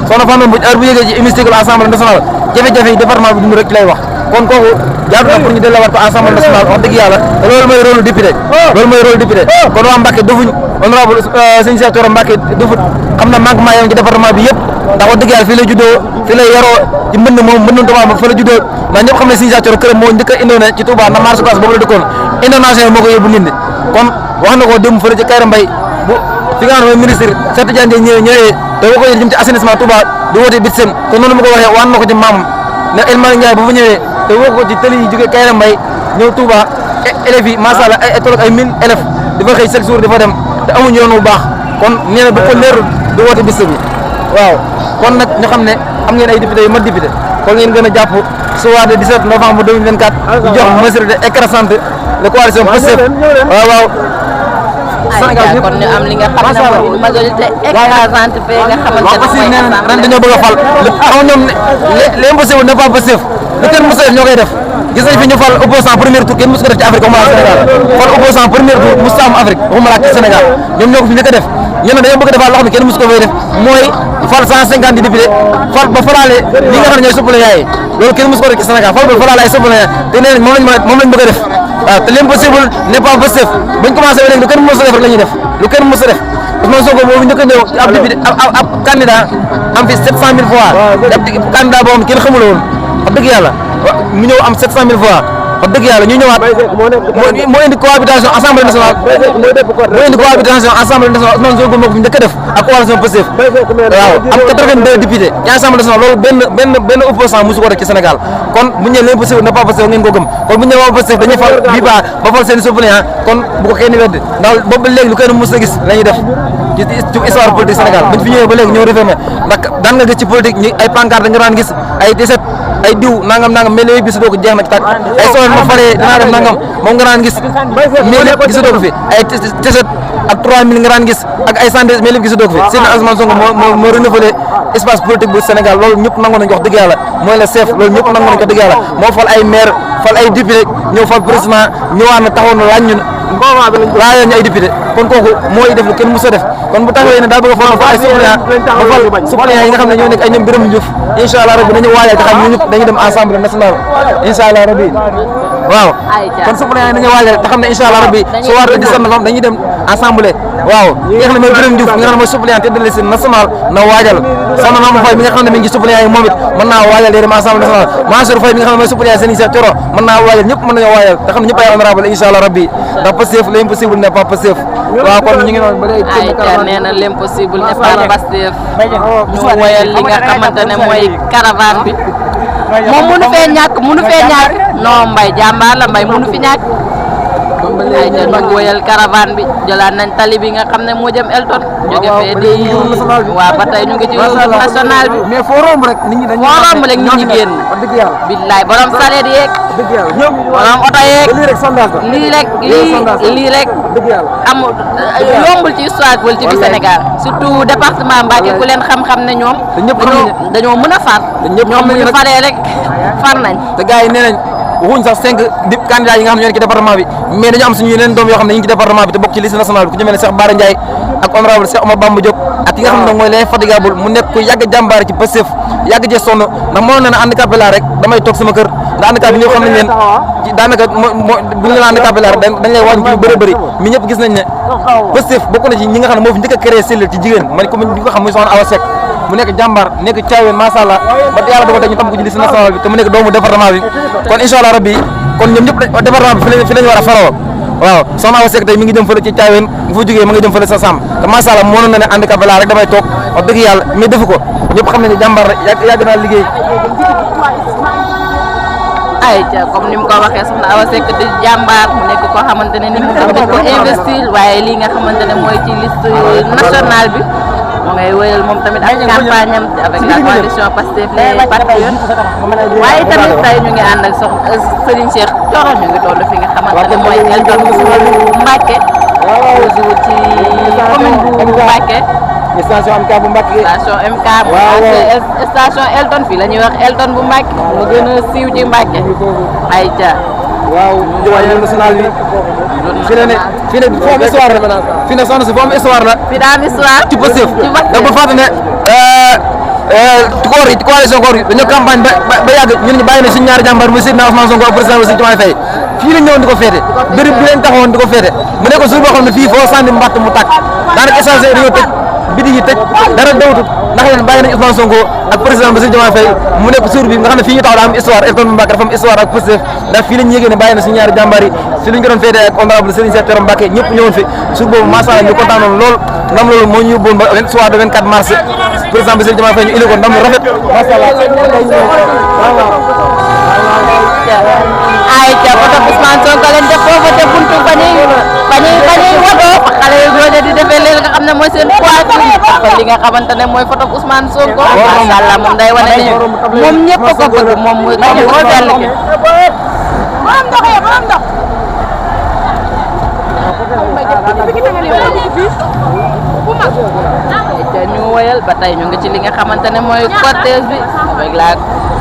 soxna Fane bu heure bu yëgee ci hémicycle assemblée nationale jafe-jafe yi département bi dund rek ci lay wax kon kooku jaar na pour ñu delluwaat ko assemblée nationale wax dëgg yàlla loolu mooy rôle député kon waa Mbacké dofuñ honorable sëñ Cheikh Thioro Mbacké dofut xam na manquement yi ci département bi yëpp ndax wax dëgg yàlla fii la juddoo fii la yaroo ci mbënd Touba fa la juddoo ndax ñëpp xam ne sëñ Cheikh Thioro këram moo njëkk a indoone ci Touba na marché place boobu la dëkkoon indonation moo ko yóbbu nit ñi kon wax na ko démb fële ci Kayra Mbaye bu fi nga xam ne mooy ministre Cheikh Tidiane Dièye ñëwee te waxoo jëm ci assainissement Touba di woote bit seen te noonu ma ko waxee waan na ko ci maamam ne El Malick Ndiaye bu fa ñëwee te woo ko ci tëli yi jógee Kayra Mbaye ñëw Touba élèves yi macha allah ay tolloog ay 1000 élèves dafa xëy chaque jour dafa dem te amuñu yoon bu baax kon nee na bu ko leerul du woote bis bi waaw kon nag ñu xam ne am ngeen ay député yu mat député kon ngeen gën a jàpp soir de 17 novembre 2024 ñu jox majorité écrasante la coalition Pastef waaw Sénégal kon ñu am li nga xam ne mooy majorité écrasante fee nga xamante ne mooy ren dañoo bëgg a fal xam ñoom l'impossible n'est pas possible lu kenn mos a def ñoo koy def gis nañ fi ñu fal opposant premier tour kenn mos ko def ci Afrique waxuma la Sénégal fal opposant premier tour mos am Afrique waxuma la ci Sénégal ñoom ñoo ko fi njëkk a def ñenn dañoo bëgg a defaat loo xam ne kenn mos ko fay def mooy fal 150 députés fal ba falaale li nga xam ne ñooy suppléants yi loolu kenn mos ko def ci Sénégal fal ba falaale ay suppléants te nee nañ moom lañ bëgg a def waaw te l'impossible n'est pas possible buñ commencé ba léegi lu kenn mos a def rek la ñuy def lu kenn mos a def Ousmane Sonko boobu njëkk a ñëw ab député ab candidat am fi 700 000 voix candidat boo xam kenn xamul woon wax dëgg yàlla mu ñëw am 700 000 voix wax dëgg yàlla ñu ñëwaat moo indi cohabitation assemblée nationale Ousmane Sonko moo ko fi njëkk a def ak coalition Pastef waaw am 82 députés ci assemblée nationale loolu benn opposant mosu ko def ci Sénégal kon bu ñu nee l'impossible n'est pas possible ngeen ko gëm kon bu ñu nee waa Pastef dañuy fal bii ba fal seen suppléant kon bu ko kenn wedd ndax boobu léegi lu kenn mos a gis la ñuy def ci histoire politique Sénégal buñ fi ñëwee ba léegi ñoo réformé ndax daan nga gis ci politique ñi ay pancarte nga daan gis ay tiset ay diw nangam mais léegi gisatoo ko jeex na ci tàkk ay soxla ma faree dinaa def nangam moom nga daan gis mais lépp gisatoo ko fi ay tiset ak 3000 nga daan gis ak ay santé mais lépp gisatoo ko fi seen Ousmane Sonko moo renouvelé espace politique bu Sénégal loolu ñëpp nangu nañ ko wax dëgg yàlla mooy le chef loolu ñëpp nangu nañ ko dëgg yàlla moo fal ay maire fal ay député ñëw fal président ñëwaat na taxaw na laaj ñu laajoon ñu ay député kon kooku mooy def lu kenn mos a def kon bu taxawee ne daa bëgg a formé fa ay suppléant ba fal suppléant yi nga xam ne ñoo nekk ay ñoom Birame Diouf incha allah rabbi dañu waajal te xam ñu ñëpp dañuy dem assemblée nationale incha allah rabbi waaw kon suppléant yi dañu waajal te xam ne incha allah rabbi su war a 17 novembre dañuy dem assemblée waaw ñi nga xam ne mooy Birame Diouf mi nga xam ne mooy suppléant tête de liste nationale na waajal Soxna Mame Faye mi nga xam ne mi ngi suppléant yi moom it mën naa waajal day dem assemblée nationale Mansour Faye mi nga xam ne mooy suppléant Serigne Cheikh Thioro mën naa waajal ñëpp mën nañoo waajal te xam ne ñëpp ay honorable incha allah rabbi ndax Pastef l'impossible n'est pas Pastef waaw kon ñu ngi noonu ba léegi nee na l'impossible n'est pas Pastef ñu woyal li nga xamante ne mooy caravane bi moom mënu fee ñàkk non Mbaye jàmbaar la Mbaye mënu fi ñàkk ay te ñu woyal caravane bi jëlaat nañ tali bi nga xam ne moo jëm Elton jóge fee di waaw ba tey ñu ngi ci route nationale bi mais foo romb rek nit ñi dañuy nit ñi génn billaay borom sareet yeeg borom oto yeeg lii rek amul yombul ci histoire politique du Sénégal surtout département Mbacké ku leen xam-xam ne ñoom dañoo mën a far ñoom bu ñu faree rek far nañ te gars yi nee nañ waxuñ sax 5 candidats yi nga xam ne ñoo nekk ci département bi mais dañu am suñu yeneen doom yoo xam ne ñu ngi ci département bi te bokk ci liste nationale bi ku ci mel ne Cheikh Bara Ndiaye ak honorable Cheikh Omar Bamba Diop ak ki nga xam ne mooy l'infatigable mu nekk ku yàgg jàmbaar ci Pastef yàgg ci sonn ndax mënoon na ne handicapé laa rek damay toog sama kër ndax handicapé ñëpp xam nañ leen daanaka bu ñu la handicapé laa rek dañ lay wàññi ci bëri bëri mi ñëpp gis nañ ne Pastef bokk na ci ñi nga xam ne moo fi njëkk a créé cellule ci jigéen man comme ñi ko xam muy soxna Awa Seck mu nekk jàmbaar nekk caaween macha allah ba yàlla dogal tey ñu tam ko ci liste nationale bi te mu nekk doomu département bi kon incha allah rabbi kon ñoom ñëpp département bi fi lañu war a faroo waaw soxna Awa Seck tey mi ngi jëm fële ci caaween bu fa jógee ma nga jëm fële sa Samb te macha allah mënoon na ne handicapé laa rek damay toog wax dëgg yàlla mais defu ko ñëpp xam nañ ne jàmbaar la yàgg naa liggéey ay comme ni mu ko waxee soxna Awa Seck di jàmbaar mu nekk koo xamante ne ni mu dañ ko investir waaye lii nga xamante ne mooy ci liste nationale bi mu ngay wéyal moom tamit ak campagne am avec la coalition Pastef les Patriotes waaye tamit tey ñu ngi ànd ak Serigne Cheikh Thioro ñu ngi toll fi nga xamante ne mooy Elton bu Mbacké toujours ci commune bu Mbacké station MK bu Mbacké station MK station Elton fii la ñuy wax Elton bu Mbacké mu gën a siiw ci Mbacké ay ca waaw ñu national bi fii ne foo am histoire la fii ne soxna si foo am histoire la fii daa am histoire ci Pastef da ba fàtte ne coalition koor yi dañoo campagne ba yàgg ñun ñu bàyyi na suñu ñaari jàmbar mu Seydina Ousmane Sonko ak président Bassirou Diomaye Faye fii lañ ñëwoon di ko féete bërëb bi leen taxawoon di ko féete mu nekk suur boo xam ne fii foo sànni mbatt mu tàkk daanaka essence dañoo tëj bidi yi tëj dara dawutut ndax leen bàyyi nañ Ousmane Sonko ak président Bassirou Diomaye Faye mu nekk suur bi nga xam ne fii ñu taxaw daa am histoire Elton Mbacké dafa am histoire ak Pastef ndax fii lañ yégée ne bàyyi na suñu ñaari jàmbar yi si luñ ko doon féete ak honorable Serigne Cheikh Thioro Mbacké ñëpp ñëwoon fi suur boobu macha Allah ñu kontaan lool ndam loolu moo ñu yóbbuwoon ba soir de 24 mars président Bassirou Diomaye Faye ñu indi ko ndam lu rafet macha Allah ay ca oto Ousmane Sonko leen def foofu te buntu bañuy woto xale yu góor di defee leen nga xam ne mooy seen poitrine kon li nga xamante ne mooy photo Ousmane Sonko macha Allah moom day wane ne moom ñëpp ko bëgg moom muy ko sell ki ñu woyal ba tey ñu ngi ci li nga xamante ne mooy cortège bi avec la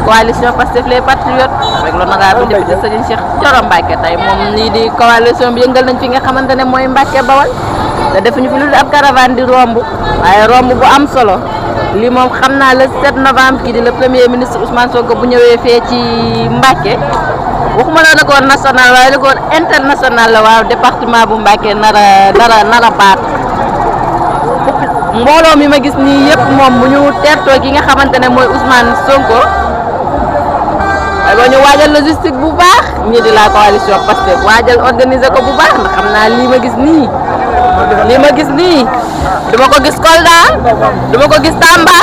coalition Pastef les Patriotes avec l'honorable député Serigne Cheikh Thioro Mbacké tey moom lii di coalition bi yëngal nañ fi nga xamante ne mooy Mbacké Bawal te defuñu fi lu dul ab caravane di romb waaye romb bu am solo lii moom xam naa le 7 novembre kii di le premier ministre Ousmane Sonko bu ñëwee fee ci Mbacké waxuma la record national waaye record international la waaw département bu Mbacké nara baat mbooloo mi ma gis nii yëpp moom bu ñu teertoo ki nga xamante ne mooy Ousmane Sonko waaye ba ñu waajal logistique bu baax ñii di la coalition Pastef waajal organiser ko bu baax ndax xam naa lii ma gis nii duma ko gis Kolda duma ko gis Tamba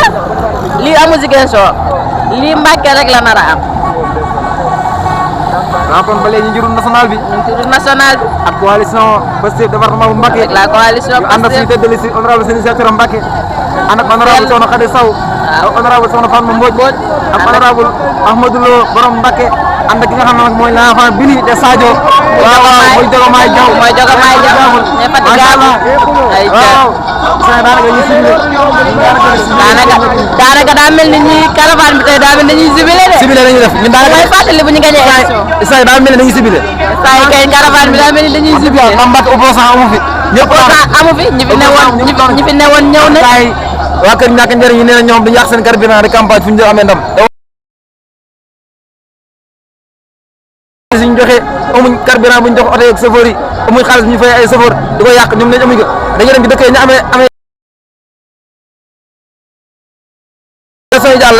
lii amu Ziguinchor lii Mbacké rek la nar a am. waaw kon ba léegi ñu ngi national bi. ñu ngi national bi. ak coalition Pastef département bu Mbacké. la coalition Pastef ànd ak suñu tête de liste honorable Serigne Cheikh Thioro Mbacké. ànd ak honorable Soxna Khady Sow. waaw honorable Soxna Fatma Mbodj. ak honorable Ahmadou Lo borom Mbacké. ànd ak ki nga xam ne nag mooy l'enfant Bili de Sadio. waaw mooy Jogomaay Diaw. daanaka daa mel ni ñuy caravane bi tey daa mel ni dañuy jubilé de. jubilé la ñuy def ñun daanaka mooy fàttali bu ñu gagné élection. saa yi daa mel ni dañuy jubilé. saa yi kay caravane bi daa mel ni dañuy jubilé. Mbacké opposant amu fi. ñëpp amu fi ñi fi newoon ñëw na. waa kër ñàkk njëriñ yi nee na ñoom dañu yàq seen carburant de campagne fu ñu amee ndam. suñu joxe amuñ carburant buñ jox oto yeeg chauffeur yi amuñ xaalis bu ñu fay ay chauffeur di ko yàq ñoom lañ amuñ ko dañuy dem ci dëkk yi ñu amee élection yi jàll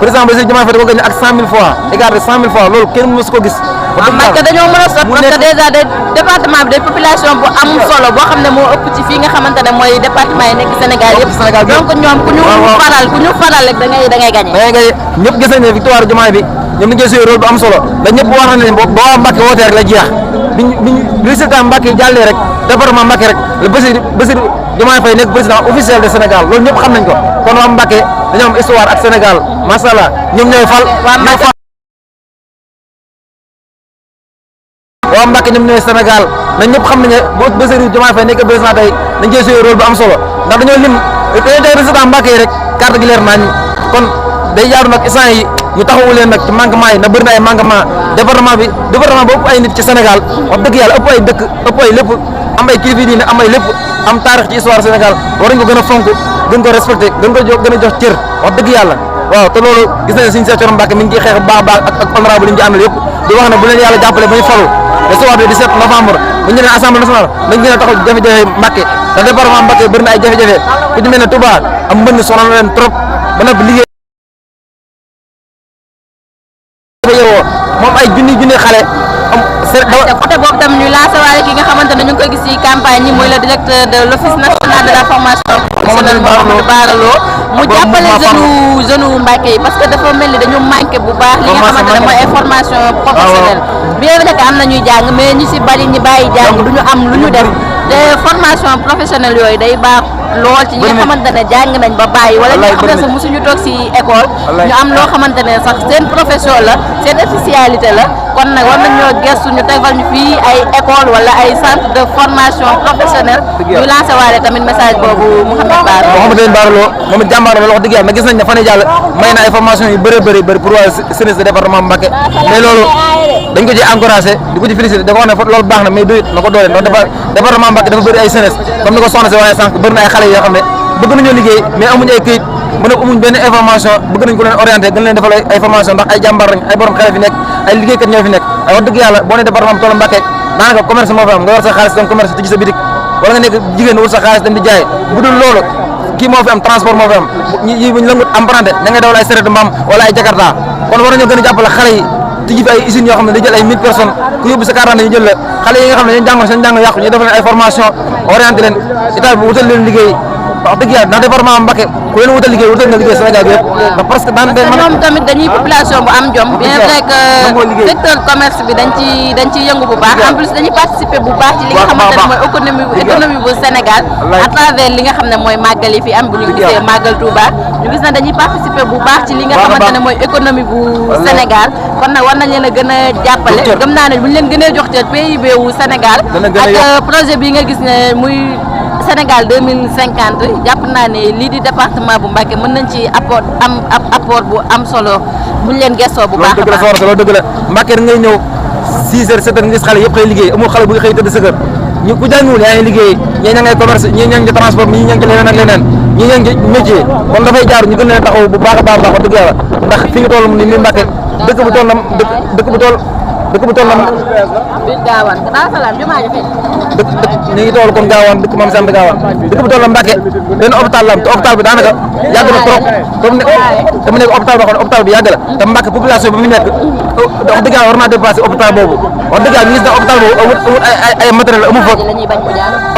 président Bassirou Diomaye Faye da ko gagné ak 100 000 fois écart de 100 000 fois loolu kenn mësu ko gis. parce que dañoo mën a sot parce que déjà day département bi day population bu am solo boo xam ne moo ëpp ci fii nga xamante ne mooy département yi nekk Sénégal yëpp donc ñoom ku ñu faral rek da ngay gagné. ñëpp gis nañ ne victoire Diomaye bi ñoom dañu koy joué rôle bu am solo da ñëpp wax nañ ne boo waa Mbacké wootee rek la jeex biñ résultat Mbacké jàllee rek département Mbacké rek le Bassirou Diomaye Faye nekk président officiel de Sénégal loolu ñëpp xam nañ ko kon waa Mbacké dañoo am histoire ak Sénégal macha allah ñoom ñooy fal. waa Mbacké ñoom ñooy Sénégal na ñëpp xam nañ ne bu Bassirou Diomaye Faye nekk président tey dañ koy joué rôle bu am solo ndax dañoo lim tey résultat Mbacké yi rek carte gi leer nañ kon day jaadu nag instant yi ñu taxawu leen nag ci manquement yi na bëri na ay manquement département bi ëpp ay nit ci Sénégal wax dëgg yàlla ëpp ay dëkk ëpp ay lépp am ay kilifa diine am ay lépp am taarix ci histoire Sénégal war nañ ko gën a fonk gën ko respecté gën a jox cër wax dëgg yàlla waaw te loolu gis nañ ne Serigne Cheikh Thioro Mbacké mi ngi ciy xeex bu baax ak honorable yi ñu ci àndal yëpp di wax ne bu leen yàlla jàppale ba ñu falu le soir du 17 novembre bu ñu nee assemblée nationale dañ gën a taxaw jafe-jafe Mbacké te département Mbacké bëri na ay jafe-jafe ku ci mel ne Touba am mbënd sonal na leen trop ba nag liggéey moom ay junni xale am côté boobu tam ñu lancé waale ki nga xamante ne ñu ngi koy gis ci campagne yi mooy le directeur de l'office national de la formation professionnelle Mamadou Bara Lo mu jàppale jeune Mbacké yi parce que dafa mel ni dañu manqué bu baax li nga xamante ne mooy information professionnelle bien vrai que am na ñuy jàng mais ñu ci bari ñi bàyyi jàng du ñu am lu ñu def te formation professionnelle yooyu day baax lool ci ñi nga xamante ne jàng nañ ba bàyyi wala ñi nga xam ne sax mosuñu toog ci école ñu am loo xamante ne sax seen profession la seen spécialité la kon nag war nañoo gëstu ñu tegal ñu fii ay école wala ay centre de formation professionnelle ñu lancé waale tamit message boobu Mouhamed Bara Lo moom it jàmbaar la wax dëgg yàlla mais gis nañ ne fan yii jàll may na ay formation yu bëri pour waa service de département Mbacké mais loolu dañ ko ci encouragé di ko ci félicité da ko wax ne loolu baax na mais doyut na ko doole ndax département Mbacké dafa bëri ay jeunesse comme ni ko soxna si waxee sànq bëri na ay xale yoo xam ne bëgg nañoo liggéey mais amuñu ay këyit ba nag amuñ benn information bëgg nañ ko leen orienté gën leen defal ay formation ndax ay jàmbaar lañ ay borom xale fi nekk ay liggéeykat ñoo fi nekk ay wax dëgg yàlla boo ne département Toolam Mbacké daanaka commerce moo fi am nga war sa xaalis dem commerce tijji sa bitik wala nga nekk jigéen wut sa xaalis dem di jaay bu dul loolu kii moo fi am transport moo fi am ñi buñ lëngut emprunté da ngay dawal ay sareet mbaam wala ay jakarta kon war nañoo gën a jàppale xale yi tijji fi ay usines yoo xam ne day jël ay 1000 personnes ku yóbbu sa carte ñu jël la xale yi nga xam ne dañu jàngoon seen jàng yàqu ñu def leen ay formation orienté leen état bi wutal leen liggéey wax dëgg yàlla ndax département Mbacké ku leen wutal liggéey wutal nga liggéey Sénégal bi yëpp ndax parce que daanaka ñoom tamit dañuy population bu am jom bien vrai que secteur commerce bi dañ ci yëngu bu baax en plus dañuy participer bu baax ci li nga xamante ne mooy économie bu Sénégal à travers li nga xam ne mooy màggal yi fi am bu ñu gisee màggal Touba ñu gis na dañuy participer bu baax ci li nga xamante ne mooy économie bu Sénégal kon nag war nañ leen a gën a jàppale gëm naa ne bu ñu leen gënee jox ci PIB wu Sénégal ak projet bi nga gis ne muy Sénégal 2050 jàpp naa ne lii di département bu Mbacké mën nañ ci apport bu am solo buñ leen gëstoo bu baax a baax loolu dëgg la Mbacké da ngay ñëw 6 heures 7 heures nga gis xale yëpp xëy liggéey amul xale bu xëy tëdd sa kër ñu ku jàngiwul yaa ngi liggéey ñii ña ngay commerce ñii ña ngi ci transport ñii ña ngi ci leneen ak leneen ñii ña ngi ci métier kon dafay jaar ñu gën leen taxaw bu baax a baax wax dëgg yàlla ndax fi ñu toll ni mi Mbacké dëkk bu toll na biir Gaawaan daa salaam jumaa ji fi ñu ngi toll comme Gaawaan dëkk Mame Sant Gaawaan dëkk bu toll na Mbacké benn hôpital la am te hôpital bi daanaka yàgg na trop comme ne dama nekk hôpital boo xam ne hôpital bi yàgg la te Mbacké population bi mu nekk wax dëgg yàlla war naa dépassé hôpital boobu wax dëgg yàlla ñu gis ne hôpital boobu amul ay matériel amul fa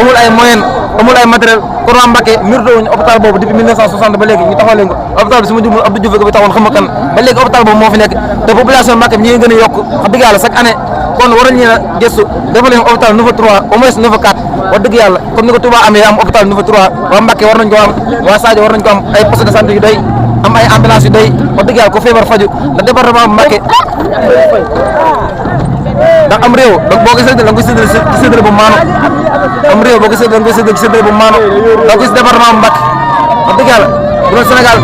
amul ay moyen amul ay matériel kon waa Mbacké mérite wuñu hôpital boobu depuis 1960 ba léegi ñu taxawal leen ko hôpital bi su ma jumul Abdou Diouf ko bi taxawoon xam nga kan ba léegi hôpital boobu moo fi nekk te population Mbacké bi ñi ngi gën a yokk wax dëgg yàlla chaque année kon waroon ñu a gëstu defal leen hôpital niveau 3 au moins niveau 4 wax dëgg yàlla comme ni ko Touba amee am hôpital niveau 3 waa Mbacké war nañ ko am waa Sadio war nañ ko am ay poste de santé yu doy am ay ambulance yu doy wax dëgg yàlla ko feebar faju ndax département Mbacké ndax am réew boo ko séddale da nga koy séddale bu maanu am réew boo ko séddale da nga koy séddale bu maanu da nga koy si département Mbacké wax dëgg yàlla bu doon Sénégal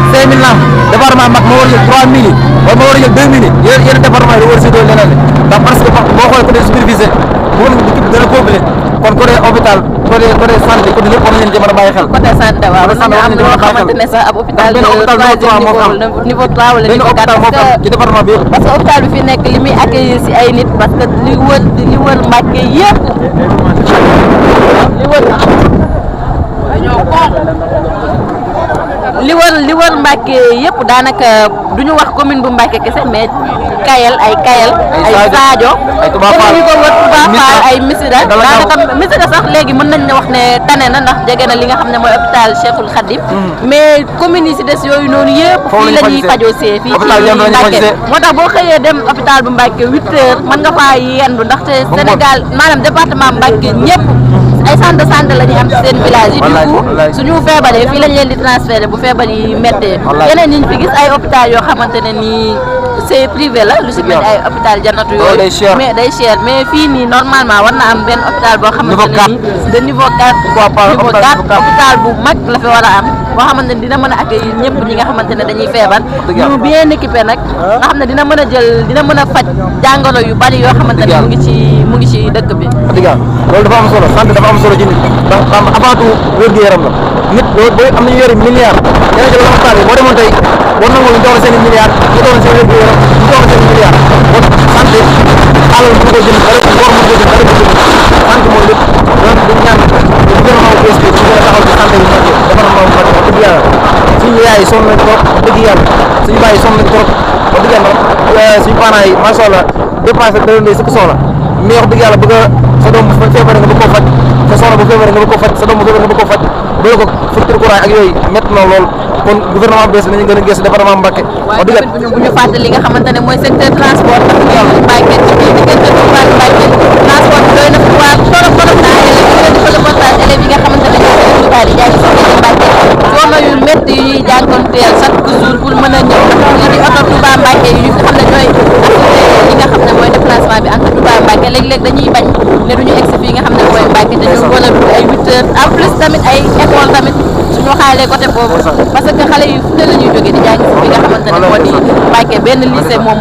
5000 la am département Mbacké moo war a jël 3000 yi wala moo war a jël 2000 yi yeneen département yi da war a séddale leneen ndax parce que boo xoolee côté supervisé bu woon dëkk bi gën a complet kon côté hôpital côté santé côté lépp war nañ leen ci mën a bàyyi xel côté santé waaw am loo xamante ne sax ab hôpital niveau 3 wala niveau 4 ci département bi parce que hôpital bi fi nekk li muy accueillir si ay nit parce que li wër Mbacké yëpp li wër Mbacké yëpp daanaka duñu wax commune bu Mbacké kese mais Kayel ay Sadio commune yi ko wër Touba Fall ay Missirah daanaka Missirah sax léegi mën nañ ne wax ne tane na ndax jege na li nga xam ne mooy hôpital Cheikhoul Khadim mais commune yi si des yooyu noonu yëpp fii la ñuy fajoo see fii ci Mbacké moo tax boo xëyee dem hôpital bu Mbacké 8 heures mën nga faa yendu ndaxte Sénégal maanaam département Mbacké ñëpp ay centre de santé la ñuy am ci seen village yi du coup suñu feebaree fii lañ leen di transféré bu feebar yi méttee yeneen ñi ñu fi gis ay hôpital yoo xamante ne nii c'est privé la lu si mel ay hôpital Jannatu yooyu mais day cher mais fii nii normalement war na am benn hôpital boo xamante ne nii de niveau 4 hôpital bu mag la fi war a am boo xamante ne dina mën a accueillir ñëpp ñi nga xamante ne dañuy feebar ñu bien équipé nag nga xam ne dina mën a faj jàngoro yu bari yoo xamante ne mu ngi ci dëkk bi loolu dafa am solo santé dafa am solo ci nit ndax avant tout wér-gu-yaram la nit booy am nañu yore milliards ñeneen jël hôpital bi boo demoon tey war nangu ñu doon seen i milliards ñu doon seen wér-gu-yaram ñu doon seen i milliards kon santé alal bu ko jënd dara ngor bu ko jënd dara bu ko jënd santé mooy lépp donc dañ ñaan gouvernement bu bees bi ñu gën a taxaw ci santé bi Mbacké département bu Mbacké wax dëgg yàlla suñu yaay yi sonn nañ trop wax dëgg yàlla suñu baay yi sonn nañ trop wax dëgg yàlla suñu parents yi macha allah dépense da leen di sëkk soxla mais wax dëgg yàlla bëgg a sa doom bu feebaree nga bëgg koo faj sa soxna bu feebaree nga bëgg koo faj sa doom bu feebaree nga bëgg koo faj bëgg ko facture courant ak yooyu métti na lool kon gouvernement bees nañu gën a gëstu département Mbacké wax dëgg bu ñu fàtte li nga xamante ne mooy secteur transport Mbacké ci diggante Touba ak Mbacké transport bi doy na fi waa torop naa élèves yi leen defal reportage élèves yi nga xamante ne ñoo ngi Touba di jàng si Mbacké coono yu métti yi ñuy jànkonteel chaque jour pour mën a ñëw lii di oto Touba Mbacké yi nga xam ne ñooy assuré li nga xam ne mooy déplacement bi entre Touba Mbacké léeg-léeg dañuy bañ ne duñu egsi fii nga xam ne mooy Mbacké te ñu war a dugg ay 8 heures en plus tamit ay école tamit suñu xaalee côté boobu parce que xale yi fu ne la ñuy jógee di jàng fi nga xamante ne moo di Mbacké fekkee benn lycée moom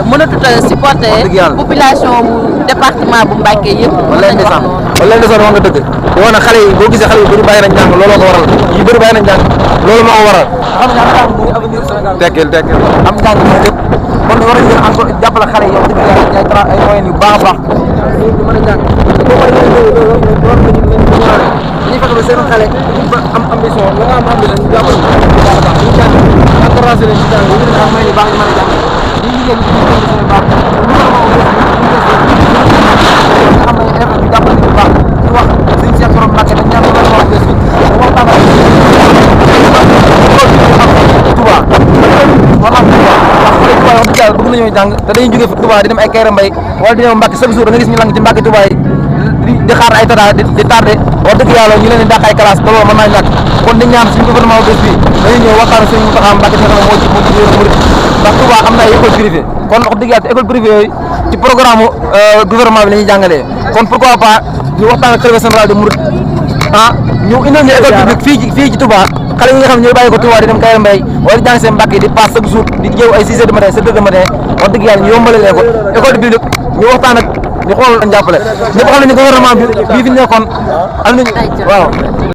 mënatut a supporter population bu département bu Mbacké yëpp. wala ndeysaan wax nga dëgg di wax ne xale yi boo gisee xale yu bëri bàyyi nañ jàng looloo ko waral yu bëri bàyyi nañ jàng loolu moo ko waral xam nga am muy avenir Sénégal tekkil am jàng mooy lépp kon war nañu encore jàppale xale yi dëgg yàlla ay moyens yu baax a baax ñu mën a jàng dañuy fexe ba seen xale ba am ambition la nga am ambition ñu jàppale bu baax a baax ñu jàng encouragé leen ci jàng ñu leen am may yu baax ñu mën a jàng ñu liggéey ñu condition yu baax bëgg nañoo jàng te dañuy jógee Touba di dem ay Kéré Mbaye wala di ñëw Mbacké chaque jour da nga gis ñu lang ci Mbacké Touba yi di xaar ay tata di tardé wax dëgg yàlla ñu leen di dàq ay classe te loolu mën naa ñàkk kon di ñaan suñu gouvernement bés bi dañuy ñëw waxtaan suñu Mountakha Mbacké nga xam ne moo ci yoonu murid ndax Touba am na ay école privée kon wax dëgg yàlla te école privée yooyu ci programme gouvernement bi la ñuy jàngalee kon pourquoi pas ñu waxtaan ak khalife général de Mouride ñu indil ñu école publique fii ci Touba xale yi nga xam ne ñooy bàyyi ko Touba di dem Kéré Mbaye wala di jàng seen Mbacké di passe chaque jour di ñëw ay 6 heures du matin 7 heures du matin wax dëgg yàlla ñu yombale leen ko école publique ñu waxtaan ak ñu xool lañ jàppale ñëpp xam nañu gouvernement bi bii fi nekkoon am nañu waaw